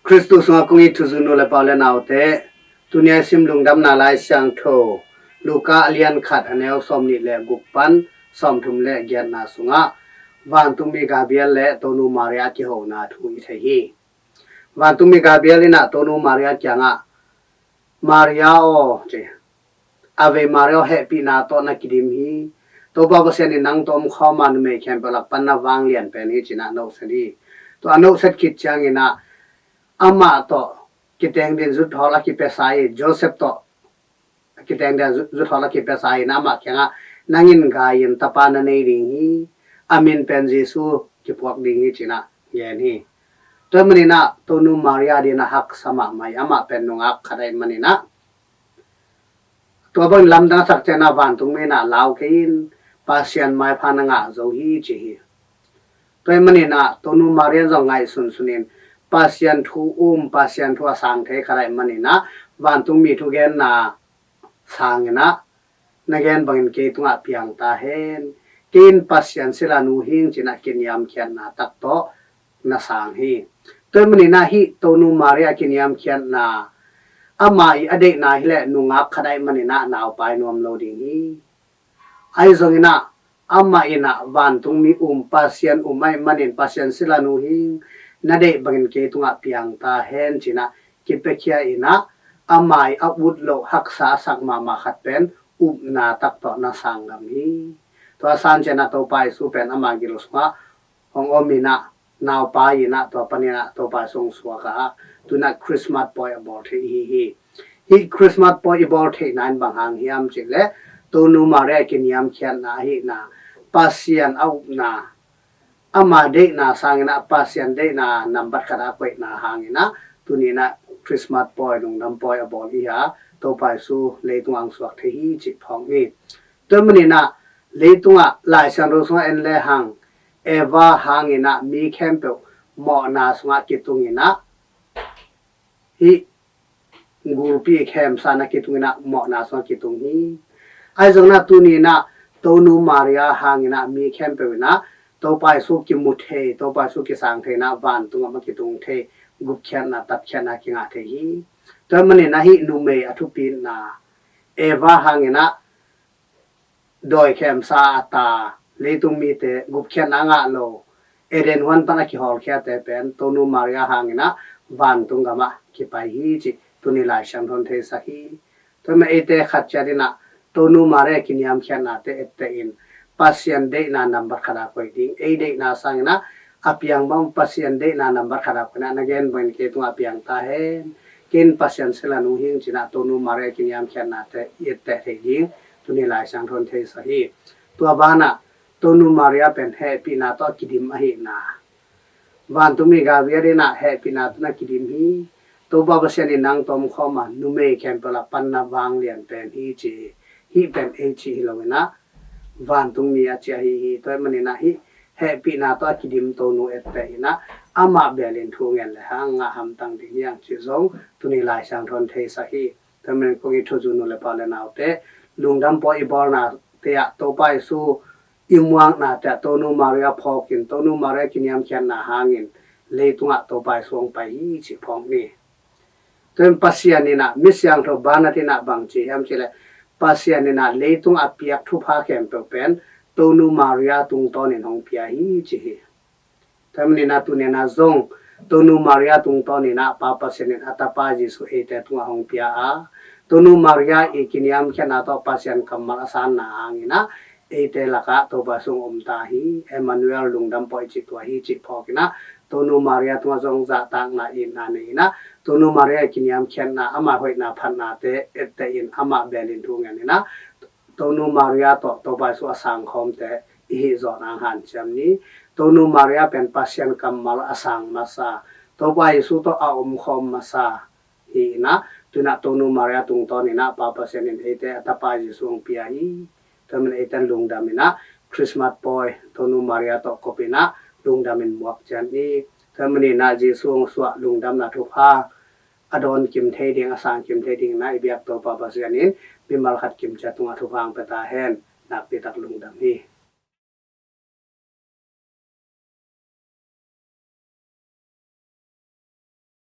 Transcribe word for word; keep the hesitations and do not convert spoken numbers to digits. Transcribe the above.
Khristu sungah kong it thuzui nu le pa u le naute, tuni a i sim Lungdamna Lai Siangtho Luka a lian khat, a neu sawmnih le guk pan sawmthum le giatna sungah vantungmi Gabriel le Tonu Maria kihona thu i thei hi. Vantungmi Gabriel in ah Tonu Maria kiangah, "Maria aw," ci, "Ave Maria aw, hehpihna tawh na kidim hi. Topa Pasian in nang tawh om khawm a, numei khempeuh lak pan na vanglian pen hi," ci-in ah nohset hi. Tua a nohset khit ciangin ah amah tawh kiteng ding zuthawl a kipiasa hi. Joseph tawh kiteng ding zuthawl a kipiasa hi. Amah kiangah, "Nang in gai in tapa na nei ding hi. A min pen Jesu kiphuak ding hi," ci-in ah gen hi. Tua ahih manin ah Tonu Maria adingin ah haksa mahmah hi. Amah pen nungak khat ahih manin ah tua bangin lamdang a sak ciangin ah vantungmi in ah lau kei in, Pasian maipha na ngah zo hi, ci hi. Tua ahih manin ah Tonu Maria zong ngaihsunsun in, Pasian thu um, Pasian thu a sang thei khat ahih manin ah vantungmi thugenna sangin ah, "Na gen bangin kei tungah piang ta hen. Kei in Pasian silanu hi ing," ci-in ah kiniamkhiatna tak tawh na sang hi. Tua ahih manin ah hih Tonu Maria kiniamkhiatna, amah i a deihna hi leh nungak khat ahih manin ah naupai nuam lo ding hi. Ahi zongin ah amah in ah vantungmi um, Pasian um ahih manin, "Pasian silanu hi ing, na deih bangin kei tungah piang ta hen," ci-in ah kipiakhia in ah, amah i a ut loh haksa a sak mahmah khat pen upna tak tawh na sang ngam hi. Tua a san ciangin ah Topa Jesu pen ama gil sungah hong om in ah, naupai in ah, tua panin ah Topa Jesu hong suak a, tu-in ah Christmas pawi a bawl thei i hi hi. Hih Christmas pawi i bawl theihna in bang hang hiam cih leh, Tonu Maria kiniamkhiatna ahihna, Pasian a upna, ama deihna sangin ah Pasian deihna nambat khat a koihna hangin ah tuni-in ah Christmas pawi, lungdam pawi a bawl i hi a, Topa Jesu leitungah hong suak thei hi cih phawk ni. Tua ahih manin ah leitungah Lai Siangtho sungah en lehang, Eva hangin ah mi khempeuh mawhna sungah kitung in ah, hih gulpi khemsa in ah kitung in ah mawhna sungah kitung hi. Ahi zongin ah tuni-in ah Tonu Maria hangin ah mi khempeuh in ah Topa Jesu kimu thei, Topa Jesu kisang thei in ah vantungah mah kitung thei, gupkhiatna, tatkhiatna kingah thei hi. Tua ahih manin ah hih numei a thupitna, Eva hangin ah dawi khemsa a ta, leitung mite gupkhiatna a ngah lo, Eden huan pan a kihawlkhiate pen Tonu Maria hangin ah vantung gamah kipai hi cih tuni Lai Siangtho in theisak hi. Tua ahih manin eite khat ciat in ah Tonu Maria kiniamkhiatnate etteh in, Pasian deihna nambat khat a koih ding, ei deihna sangin ah a piang bang Pasian deihna nambat khat a koih in ah, "Na gen bangin kei tungah piang ta hen, kei in Pasian silanu hi ing," ci-in ah Tonu Maria kiniamkhiatnate i etteh theih ding tuni Lai Siangtho in theisak hi. Tua banah Tonu Maria pen hehpihna tawh a kidim ahihna, vantungmi Gabriel in ah hehpihna tawh na kidim hi. Topa Pasian in nang tawh om khawm a, numei khempeuh lak pan na vanglian pen hi, ci hi. Hih pen ei cih hi lo in ah, vantungmi a cih ahi hi. Tua ahih manin ah hih hehpihna tawh a kidim Tonu etteh in ah, amah bel in thu ngen lehang ngah hamtang ding hi hang cih zong tuni Lai Siangtho in theisak hi. Tua ahih manin kong it thuzui nu le pa u le naute, lungdam pawi i bawlnate ah Topa Jesu i muaknate ah Tonu Maria phawk in, Tonu Maria kiniamkhiatna hangin leitungah Topa Jesu hong pai hi cih phawk ni. Tua ahih manin Pasian in ah, mi siangtho Bernard in ah bang ci hiam cih leh, Pasian in ah leitung a piak thupha khempeuh pen Tonu Maria tungtawn in hong pia hi, ci hi. Tua ahih manin ah tuni-in ah zong Tonu Maria tungtawn in ah Pa Pasian in a Tapa Jesu eite tungah hong pia a, Tonu Maria i kiniamkhiatna tawh Pasian kammal a sanna hangin ah eite lakah Topa Jesu hong om ta hi. Emmanuel, lungdam pawi cih tua hi cih phawk in ah, Tonu Maria tungah zong zahtakna, itna nei in ah, Tonu Maria i kiniamkhiatna, ama hoihna phatnate etteh in, amah bel in thu ngen in ah, Tonu Maria tawh Topa Jesu a sangkhawmte i hih zawh nang hanciam ni. Tonu Maria pen Pasian kammal a sang masa, Topa Jesu tawh a omkhawm masa hi in ah, tu-in ah Tonu Maria tungtawn in ah Pa Pasian in eite a Tapa Jesu hong pia hi. Tua ahih manin eite in lungdam in ah Christmas pawi Tonu Maria tawh kop in ah lungdam in muak ciat ni. Tua ahih manin ah Jesu hong suah lungdamna thupha a dawn kim thei ding, a sang kim thei ding in ah i biak Topa Pasian in mimal khat kimciat tungah thupha hong pia ta hen. Nakpi tak lungdam hi.